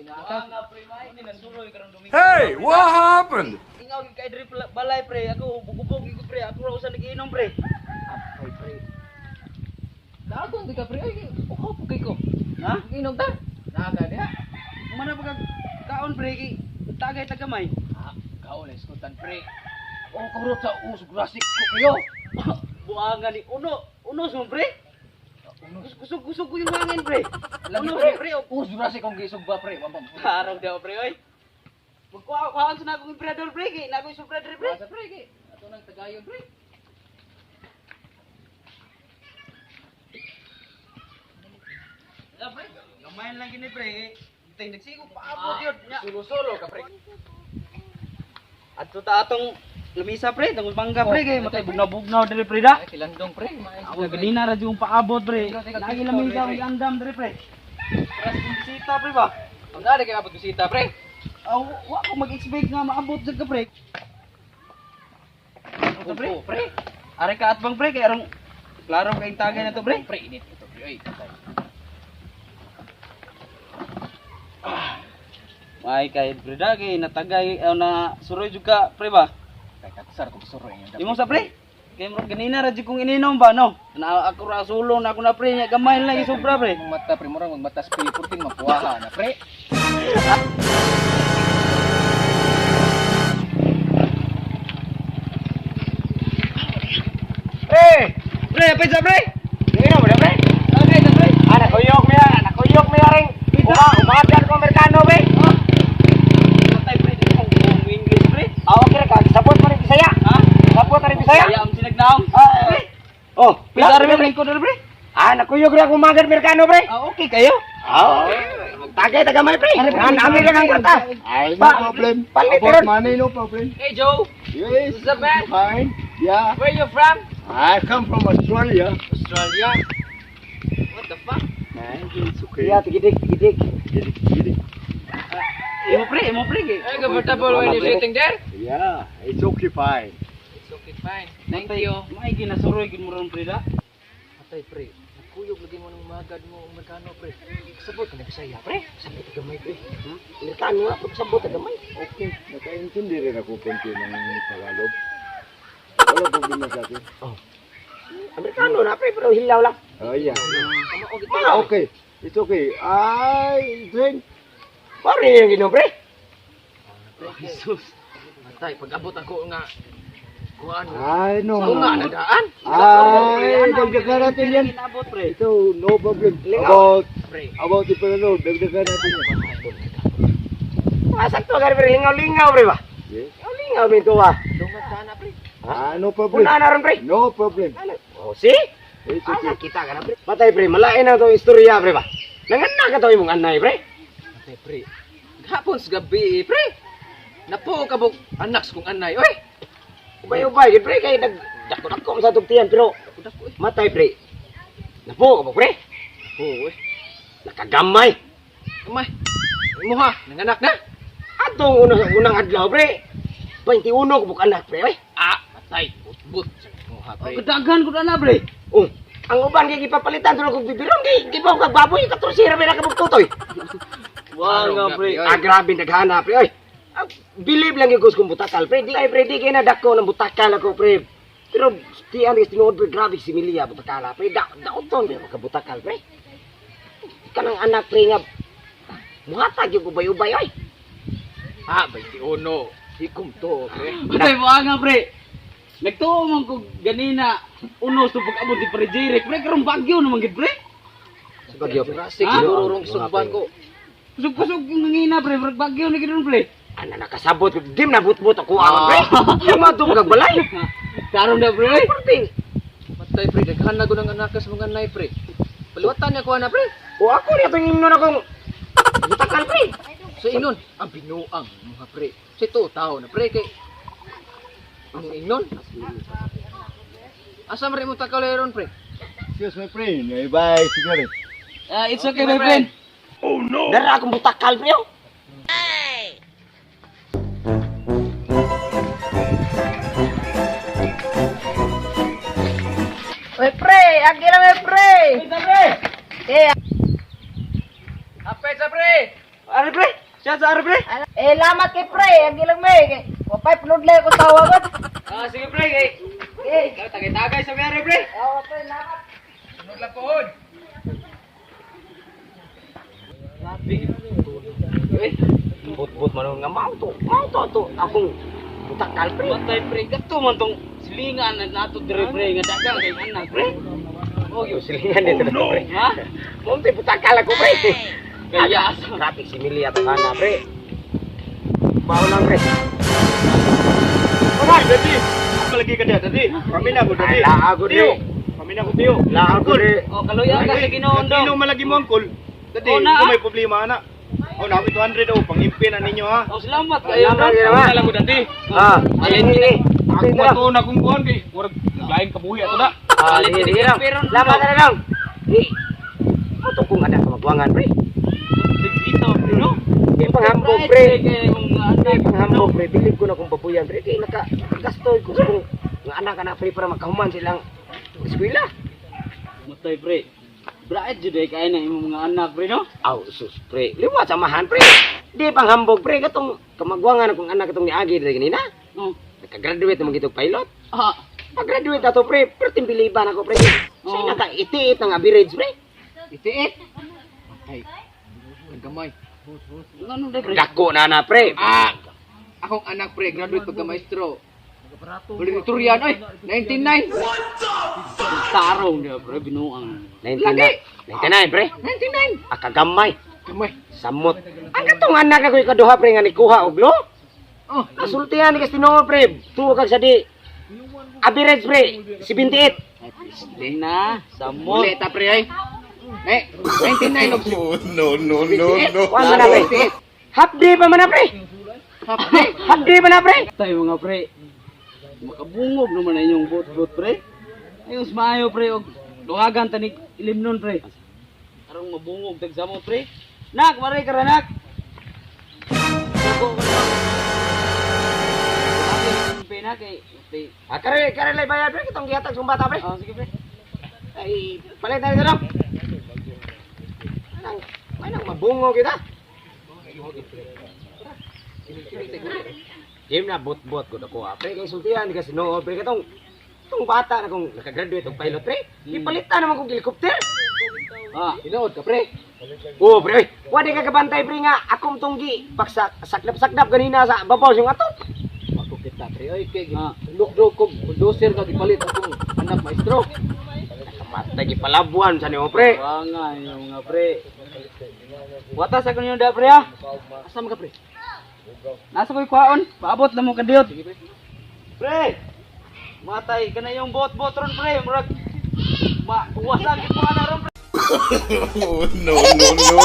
Nga pre, may ni nasuroy karon Domingo. Hey, what happened? Ingaw gyud kay diri balay pre, ako bugubog gyud ko, pre, ako ra usa nagiinom pre. Ay, pre. Dagon di ka pre. Ay, uhaw po kay ko. Ha? Inom ta. Naga diha. Mana pa kag kaon pre kay tagay tagamay. Ah, kaon ay skutan pre. Oh, kurot sa usog rasik ko kayo. Buangan ni uno, uno sa pre. Unos. Kusog kusog ko yung hangin pre. Lagi Uno pre. pre. Usog rasik kong gisugba pre. Wampam. Araw daw pre oy. Magkuha kuhaan sa na akong emperador pre kay na ako'y sobra diri pre. Sa pre kay. Ato nang tagayon pre. Ya pre, gamay lang gini pre. Tay nagsigo paabot yun. Nya. Sulo-sulo ka pre. Adto ta atong lamisa pre, tungod mangga pre kay matay bugnaw-bugnaw diri pre da. Ay, kilandong pre. Maay Ako ganina ra jud paabot pre. Nagi lamisa ang andam diri pre. Para sa bisita pre ba? Ang dali kay abot bisita pre. Aw, wa ko mag-expect nga maabot jud ka pre. Ito pre. Opo, pre. Are ka atbang pre kay arong klaro kay tagay na to pre. Pre, init ito pre. Ay, patay. May kay pre da kay natagay aw na suroy jud ka pre ba? Kay katsar ko suroy inyo. Imo sa pre? Kay murag ganina ra jud kong ininom ba no? Na ako ra sulong na ako na pre nya gamay lang sobra pre. Mong mata pre, murang mata sa P14 mapuwaha na pre. Pre! Pre, apay sa pre. Hindi mo na, pre? Okay, sa pre. Ah, nakuyok mo yan. Nakuyok mo yan rin. Umagan ko Amerikano, pre. Oh. Patay pre, di ko kung English pre. Ah, okay ka. Sabot mo rin Bisaya. Ha? Sabot na rin Bisaya. Kaya ang sinagnaong. Ah, eh. Oh, Pila pre, rin pre. lingkod pre. Ah, nakuyok rin ako umagan Amerikano, pre. Ah, okay kayo. Ah, okay. Tagay, tagamay, pre. Namin lang ang kwarta. Ay, no Pa- problem. palit About ron. money, no problem. Hey Joe, Yes. What's up, man? Fine. Yeah. where you from? I come from Australia. Australia. What the fuck? Man, it's okay. Yeah, tigidik, tigidik. Get it, get it. Imo pre, imo pre. kay. Hey, comfortable when you're sitting there? Yeah, it's okay, fine. It's okay, fine. Thank you. May ginasuroy gid mo ron pre da. Patay pre, nagkuyog lagi mo ng magad mo Amerikano pre. Sabot ka na Bisaya pre. Sabot tagamay, pre. Amerikano na, sabot tagamay. Okay. Nakaintindi rin ako konti ng Tagalog. Wala problema sa akin. Amerikano na, pre, pero hilaw lang. Oh, yeah. Ah, Okay. It's okay. I drink. Pare yung ginom, pre. Jesus. Patay, pag abot ako nga kuan. I know. Sa unga na daan. Ay, dagdagan natin yan. Inabot pre. Ito, no problem. About, Pre. about the Panadol, dagdagan natin yan. Masak to, gari, pre. Lingaw-lingaw, pre ba? Yes. Lingaw-lingaw, minto ba? Dungag sana pre. Ah, no problem. Una na ron, pre. No problem. Ano? Oh, see? It's okay. Asa kita ka na, pre. Patay, pre. Malain na itong istorya, pre ba? Nanganak ka to imong anay, pre. Patay pre. Gahapon sa gabi eh, pre. Napo ka buk anak sa kong anay oy. Ubay-ubay, gid, pre. Kay nag dako-dako sa tugtiyan, pero Dako eh. matay, pre. Napo ka ba, pre? Oo eh. Nakagamay. Amay. Imuha, nanganak na. Atong unang adlaw, pre. 21 ka buk anak, pre. Oy. Ah, patay. Butbut sa imuha Oh, pre. Kadagan ko na pre. Oh, ang uban kay gipapalitan tulog kog bibiron kay gibaw kag baboy 14 ra ba ka tutoy. Wa Araw nga nga, pre. pre. Ah, grabe naghana, pre. Oy. Ah, believe lang yung kung butakal, pre. Di ay pre, di kay na dako ng butakal ako, pre. Pero di ang tinuod pre, grabe si Milia butakala, pre. Da daoton pre makabutakal, pre. Kanang anak pre nga muhatag yung ubay-ubay oy. Ah, 21. Hikom to pre. Patay mo nga pre. Nagtuo man ko ganina uno sa pag-abot ni pre Jeric pre karon bagyo naman gid pre. Sa Bagyo, pre. Jurassic Ah? siguro rong sugban ko. Kusog-kusog yung nangina pre, murag bagyo na gid ron pre. Ana nakasabot ko, di na butbut ako ang pre. Yung mga dumagag balay. Karon na pre. oy. Pre. Patay pre, daghan na ko ng anak sa mga anay pre. Paliwatan niya ko ana pre. O ako niya itong ingnon akong butakal, pre. Sa inon, ang binuang mga pre. Sa ito, tao na pre kay ang ingnon. Asa man rin mo takaleron pre? Excuse my friend. I buy cigarette. Ah, it's okay my friend. Dara akong butakal, pre. Oh. Oy pre, agi na may pre. Pre. Eh, Apet sa pre. Ari pre. Siya sa ari pre. Eh, lamat kay pre, ang ilang may. Wapay panudlay ko tawagon. Ah, sige pre, kay. Eh, Tagay-tagay sa may ari pre. awa pre, lamat. Eh, Bot-bot man nga mao to. Mao to to akong butakal pre. Matay pre, gato man tong silingan na nato dire pre nga dagang kay anak pre. Oh, yo silingan dito na pre. Ha? Mao to butakal ako pre. Kaya asa. Grabe si Milia to kana pre. Bao lang pre. Hoy, dadi. Palagi ka diha, dadi. Kami na ko dadi. Ala ako di. Tiyo. Kami na ko tiyo. La ako di. Oh, kaluya ka sa Ginoo Nagtinom dong. malagi mo angkol. Dadi, Oh, na, kung ah. may problema ana. Oh, na 200 oh, pang-impin na ninyo ha. Oh, salamat kayo. Salamat kayo, dong. ha. Salamat ko dati. Ah, Alin sige. Ako Sige ato na kung kuan kay murag naglaing kabuhi ato da. Ah, sige, sige lang. Lamat na lang. Di. Mo to kung anak kamagwangan pre. Dito, pre, no? Di panghambog pre. Kay mong Di anak. panghambog pre. Bilib ko na kung babuyan pre. Kay naka gasto ko kung nga anak anak pre para makahuman silang eskwela. Matay pre. Bright jud ay kay na imong mga anak pre, no? Aw, sus pre. Liwat samahan pre. Di panghambog pre katong kamagwangan akong anak katong niagi diri ganina. Oh. Nakagraduate naman kitong pilot. Ah, Pag-graduate ato pre, pero timbiliban ako pre. Sa Oo. naka itiit ang average pre. Itiit. Ay. Gamay. ano day pre? Dako na na pre. Ah, akong anak pre, graduate pagka maestro. Valedictorian oy, 99. Tarong dia pre, binuang. 99. 99 pre. 99. Akagamay. Gamay. Samot. Ang katong anak ako ikaduha pre nga nikuha og lo. Oh, Kasultihan ni Kastino pre. Tuwa kag sa di. Average pre, 78. Na, samot. Uli ta pre ay. Eh, 99 og No, no, no, no. Kuan man na pre. Half day pa man na pre. Half day. Half day pa na pre. Tayo mga pre. Makabungog naman na inyong bot-bot pre. Ayos maayo pre og duhagan tanig ilimnon pre. Arong mabungog tag samot pre. Nak, maray ka ra, nak. Suko ka na. Duhagan pena kay pre. Ah, kare kare lay bayad pre kitong gihatag sa bata pre. Oh, sige pre. Ay, palit na dito. Anang, ay nang mabungo kita. Jim na bot-bot ko ako ah. Pre, kay sultihan kasi no, pre katong tong bata na kung nakagraduate og pilot pre. Gipalitan naman kong helicopter. Ah, Tinuod ka pre. Oh, pre, oy. Wa di ka kabantay pre nga akong tunggi paksak sakdap-sakdap ganina sa babaw yung ato. Ako kita pre oy kay Ah. lukdo ko bulldozer ka gipalit akong anak maestro. Nakamatay gipalabuan sa nimo pre. wanga yung mga pre. Wata sa kanyo da pre ah. Asa man ka pre? Nasa ko'y kwaon, paabot na mo kadiyot. Pre! Matay ka na yung bot-bot ron pre, murag ma uwasan ko na ron pre. No, no, no, no.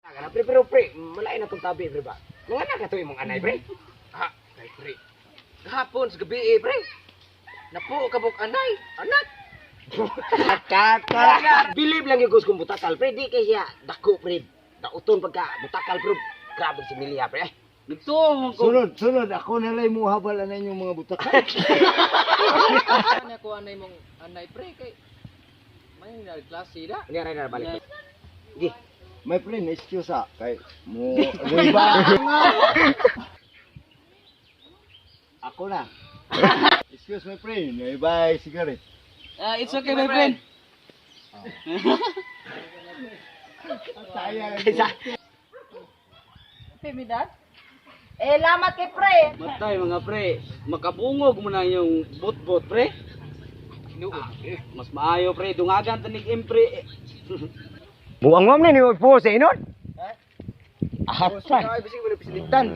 Kana pre pero pre, malain na tong tabi pre ba. Nanganak na to imong anay pre. Ah, kay pre. Gahapon sa gabi eh, pre. Napo ka buk anay, anak. Kaka. Bilib lang yung kung butakal pre, di kay siya dako pre. Dauton pagka butakal pre. Grabe si Milia pre. Nagtuo mo ko. Sunod, sunod ako na lang mo habal na inyong mga butakal. Ana ko anay mong anay pre kay may na klase da. Hindi na na balik. Gi. My friend, excuse ah. Kay mo riba. Ako na. Excuse my friend, may buy cigarette. Ah, it's okay my friend. Sayang. Pimidad? Eh, lamat kay pre. Matay mga pre, makabungog mo na yung bot-bot pre. Tinuod pre. Mas maayo pre, dungagan tanig im pre. Buang mo ni po sa inon. Ay, bisig mo na pisilitan.